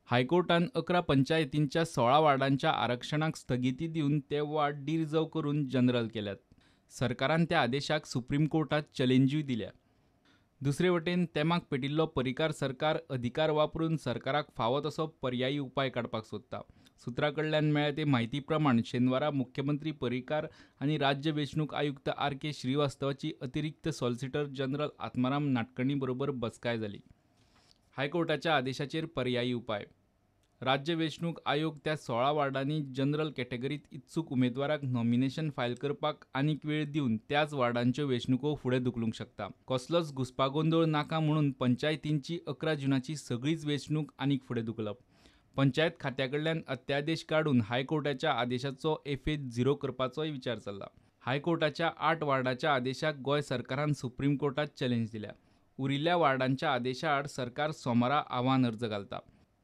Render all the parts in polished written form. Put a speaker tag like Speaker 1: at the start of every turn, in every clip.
Speaker 1: हायकोर्टान 11 पंचायतींच्या 16 वार्डांच्या आरक्षणाक स्थगिती दिवन ते वार्ड डिरिजर्व करून जनरल केल्यात. सरकारान त्या आदेशाक सुप्रीम कोर्टात चॅलेंजूय दिल्या. दुसरे वटेन तेमाक पेटिल्लो पर्रीकार सरकार अधिकार वापरून सरकाराक फावो तसो पर्यायी उपाय काडपाक सोदता. सुत्रा कडल्यान मेळ्ळ्या ते म्हायती प्रमाण शेनवारा मुख्यमंत्री पर्रीकार आनी राज्य वेंचणूक आयुक्त आर.के. श्रीवास्तवाची अतिरिक्त सॉलिसिटर जनरल आत्माराम नाटकर्णी बरोबर बसकाय जाली. हायकोर्टाच्या आदेशाचेर पर्यायी उपाय. राज्य वेंचणूक आयोग त्या 16 वार्डांनी जनरल कॅटेगरीत इत्सूक उमेदवाराक नॉमिनेशन फायल करपाक आनीक वेळ दिवन त्याच वार्डांच्यो वेंचणुको फुडें धुकलूंक शकता. कसलोच घुस्पागोंदळ नाका म्हणून पंचायतींची 11 जूनाची सगळीच वेंचणूक आनीक फुडें धुकलप. पंचायत खात्या कडल्यान अत्यादेश काडून हायकोर्टाच्या आदेशाचो एफेत झिरो करपाचोय विचार चल्ला. हायकोर्टाच्या 8 वार्डाच्या आदेशाक गोंय सरकारान सुप्रीम कोर्टात चॅलेंज दिल्या. उरिल्ल्या वार्डांच्या आदेशा आड सरकार सोमारा आव्हान अर्ज घालता.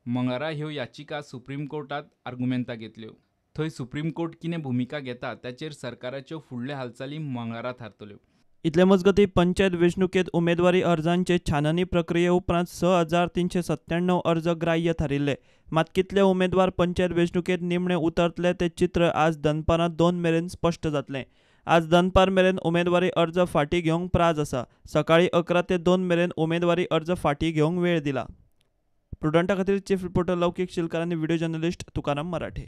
Speaker 1: मंगळारा ह्यो याचिका सुप्रीम कोर्टात आर्गुमेंताक येतल्यो. थंय सुप्रीम कोर्ट कितें भुमिका घेता ताचेर सरकाराच्यो फुडल्यो हालचाली मंगळारा थारतल्यो.
Speaker 2: इतले मजगतीं पंचायत वेंचणुकेंत उमेदवारी अर्जांचे छाननी प्रक्रिये उपरांत 6397 अर्ज ग्राह्य थारिल्ले. मात कितले उमेदवार पंचायत वेंचणुकेंत निमणे उतरतले तें चित्र आज दनपारां 2 मेरेन स्पश्ट जातलें. आज दनपार मेरेन उमेदवारी अर्ज फाटीं घेवंक प्राज आसा. सकाळीं 11 ते 2 मेरेन उमेदवारी अर्ज फाटीं घेवंक वेळ दिला. प्रुडंटा खातीर चीफ रिपोर्टर लौकीक शिलकार आनी व्हिडिओ जर्नलिस्ट तुकाराम मराठे.